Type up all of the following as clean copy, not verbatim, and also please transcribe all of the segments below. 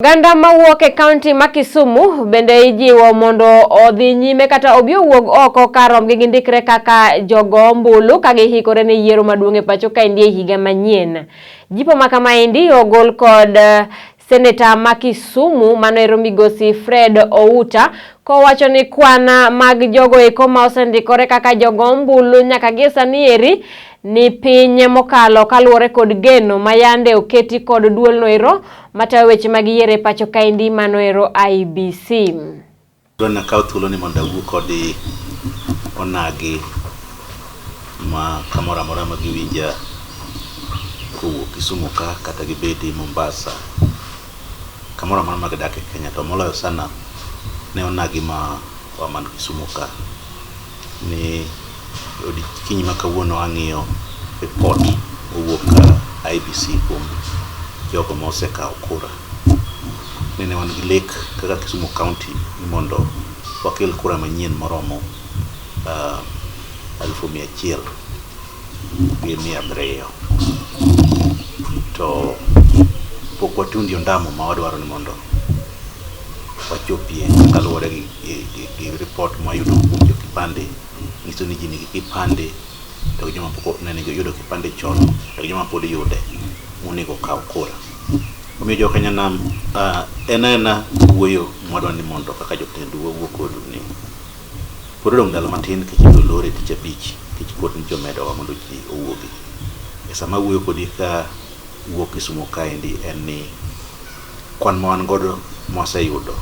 Oganda mawuok e kaunti ma Kisumu bende ijiwo mondo odhi nyime kata obi owuog oko kar rombgi gindikre kaka jogo ombulu ka gihikore ne yiero maduong' e pacho kaendi e higa manyien. Jipo ma kamaendi ogol kod seneta ma Kisumu mano ero migosi Fred Outa kowacho ni kwan mag jogo eko ma osendikore kaka jogo ombulu nyaka gie sani eri ni piny mokalo kaluwore kod geno ma yande oketi kod duolno ero matayo weche mag yiero e pacho kaendi mano ero IEBC. Adwa nakaw thuolo ni mondo awuo kod onagi ma kamoro amora ma giwinja kowuok Kisumu ka kata gibedi Mombasa, kamoro amora ma gidak e Kenya, to moloyo sana ne onagi ma wa man Kisumu ka ni odiochieng' ma kawuono ang'iyo report mowuok ka IEBC kuom jogo ma osekawo kura. Nene wan gi lek kaka Kisumu County ni mondo wakel kura manyien moromo 170,000. To pok watundi ondamo ma wadwaro ni mondo wachopie kaluwore gi report mwayudo kuom jo kipande nyiso ni ji nigi kipande to gi joma pok nene oyudo kipande chon to gi joma pod yude monego okaw kura. Omiyo jo Kenya Nam en aena wuoyo mwadwa ni mondo kaka jotendu wawuo kodu ni pod odong' ndalo matin nikech ibiro lore tich abich nikech pod nitie omedowa mondo ji owuogi. E sama awuoyo kodi ka wuok Kisumu kaendi en ni kwan ma wan godo mwaseyudo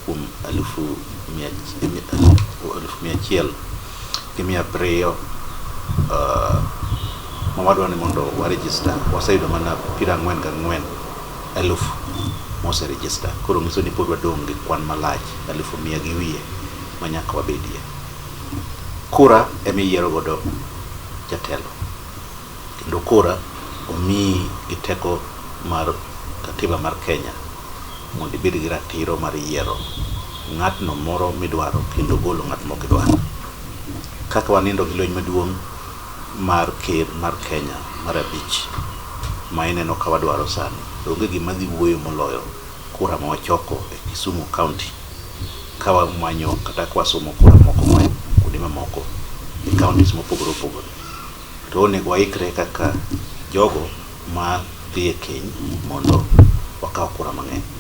kuom 170,000 ma wadwa ni mondo wa register, waseyudo mana 44,000 mose register. Koro nyiso ni pod wadong' gi kwan malach 100,000 gi wiye ma nyaka wabedie. Kura ema iyiero godo jatelo kendo kura omiyi gi teko mar katiba mar Kenya mondo ibed gi ratiro mar yiero ng'atno moro midwaro kendo golo ng'at mok idwar. Kaka wanindo gi lweny maduong' mar ker mar Kenya mar abich ma ineno ka wadwaro sani, onge gima dhi wuoyo moloyo kura ma wachoko e Kisumu County ka wamanyo kata ka wasomo kura moko moa kuonde mamoko e counties mopogore opogore. To onego waikre kaka jogo ma dhi e keny mondo wakaw kura mang'eny.